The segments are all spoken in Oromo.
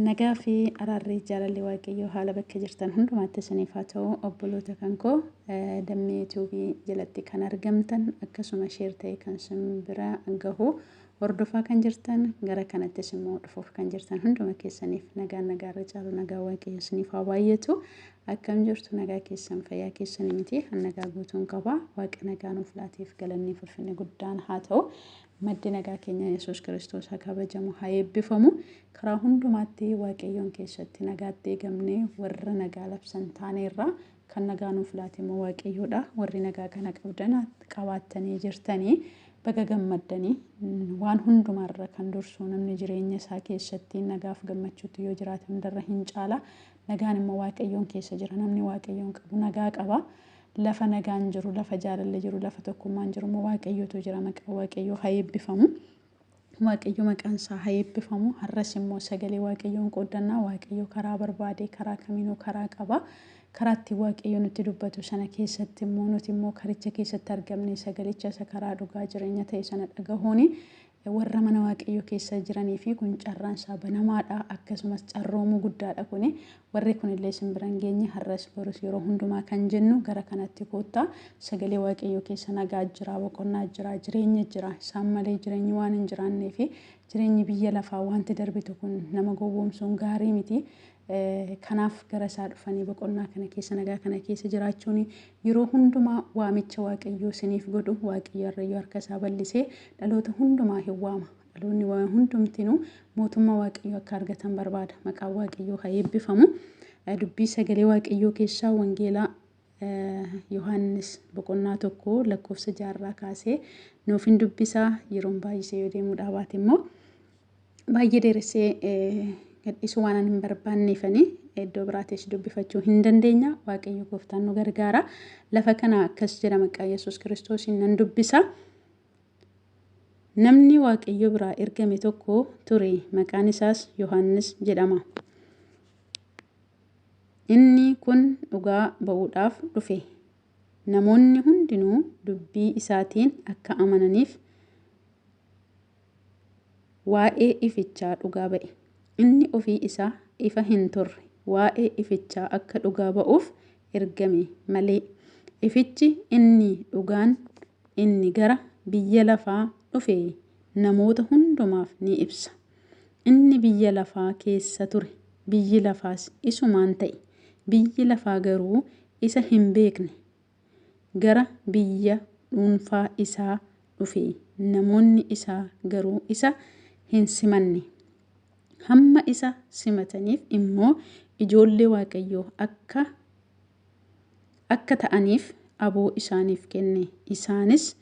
Nagaa fi araarri jaalalli Waaqayyoo haala bakka jirtan hundumaatti isiniif haa ta'u. Obboloota kan koo Dammee Tuubii jalatti kan argamtan, akkasuma share ta'e kan isin bira gahu hordofaa kan jirtan, gara kanattis immoo dhufuuf kan jirtan hunduma keessaniif nagaan nagaarra caalu nagaa Waaqayyo isiniif haa baay'atu. Akkam jirtu? Nagaa keessan, fayyaa keessanii miti? Nagaa guutuun qaba. Waaqa nagaa nuuf laateef galanni fulfinni guddaan haa ta'u. Maddi nagaa keenya Yesuus Kiristoos haa kabajamu, haa eebbifamu. Karaa hundumaatti Waaqayyoon keessatti nagaatti eegamnee warra nagaa labsan taaneerra. Kan nagaa nuuf laate immoo Waaqayyoodha. Warri nagaa kana qabdan, qabaattanii jirtanii, baga gammaddanii. Waan hundumaarra kan dursu, namni jireenya isaa keessatti nagaaf gammachuutti yoo jiraate hundarra hin caala. Nagaan immoo Waaqayyoon keessa jira. Namni Waaqayyoon qabu nagaa qaba. Lafa nagaan jiru, lafa jaalalli jiru, lafa tokkummaan jiru immoo Waaqayyootu jira. Maqaan Waaqayyoo haa eebbifamu. Waaqayyo maqaan isaa haa eebbifamu. Har'as immoo sagalee Waaqayyoon qooddannaa. Waaqayyo karaa barbaade, karaa kamiinuu karaa qaba. Karaa ittiin Waaqayyo nutti dubbatu sana keessatti immoo nuti immoo karicha keessatti argamne sagalicha isa karaa dhugaa jireenya ta'e sana dhagahuuni warra mana Waaqayyoo keessa jiranii fi kun carraan isaa banamaadha. Akkasumas carroomuu guddaadha kuni. Warri kunillee isin bira hin geenye, har'as borus yeroo hundumaa kan jennu, gara kanatti koottaa. Sagalee Waaqayyoo keessa nagaa jira, boqonnaa jira, jireenya jira. Isaan malee jireenyi waan hin jiraannee fi jireenyi biyya lafaa wanti darbitu kun nama gowwoomsuun gaarii miti. Kanaaf gara isaa dhufanii boqonnaa kana keessa, nagaa kana keessa jiraachuun yeroo hundumaa waamicha Waaqayyoo isiniif godhu. Waaqayyo harrayyuu harka isaa bal'isee dhaloota hundumaa hin waama. Dhaloonni waa hundumtinuu mootummaa Waaqayyoo akka argatan barbaada. Maqaan Waaqayyoo haa eebbifamu. Dubbii sagalee Waaqayyoo keessaa Wangeelaa Yohaannis boqonnaa 1 lakkoofsa 6rraa kaasee nuuf hin dubbisaa. Yeroon baay'isee yoo deemuudhaa baate immoo baay'ee dheeressee gadhiisuu waan hin barbaanneefanii iddoo biraatis dubbifachuu hin dandeenya. Waaqayyo gooftaan nu gargaara. Lafa kana akkas jedha, maqaa Yesuus Kiristoosiin nan dubbisa. Namni Waaqayyo biraa ergame tokko ture, maqaan isaas Yohaannis jedhama. Inni kun dhugaa ba'uudhaaf dhufe. Namoonni hundinuu dubbii isaatiin akka amananiif waa'ee ifichaa dhugaa ba'e. Inni ofii isaa ifa hin turre, waa'ee ifichaa akka dhugaa ba'uuf ergame malee. Ifichi inni dhugaan inni gara biyya lafaa dhufe namoota hundumaaf ni ibsa. Inni biyya lafaa keessa ture, biyyi lafaas isumaan ta'e, biyyi lafaa garuu isa hin beekne. Gara biyya dhuunfaa isaa dhufe, namoonni isaa garuu isa hin simanne. Hamma isa simataniif immoo ijoollee Waaqayyoo akka ta'aniif aboo isaaniif kenne. Isaanis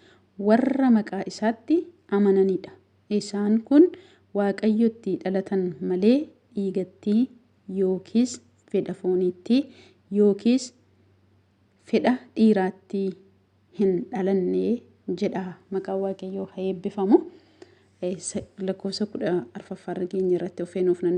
warra maqaa isaatti amananidha. Isaan kun Waaqayyotti dhalatan malee dhiigattii yookiis fedha fooniitti yookiis fedha dhiiraatti hin dhalanne jedha. Maqaan Waaqayyoo haa eebbifamu. Lakkoofsa 14ffaarra geenye irratti of eenuuf nan.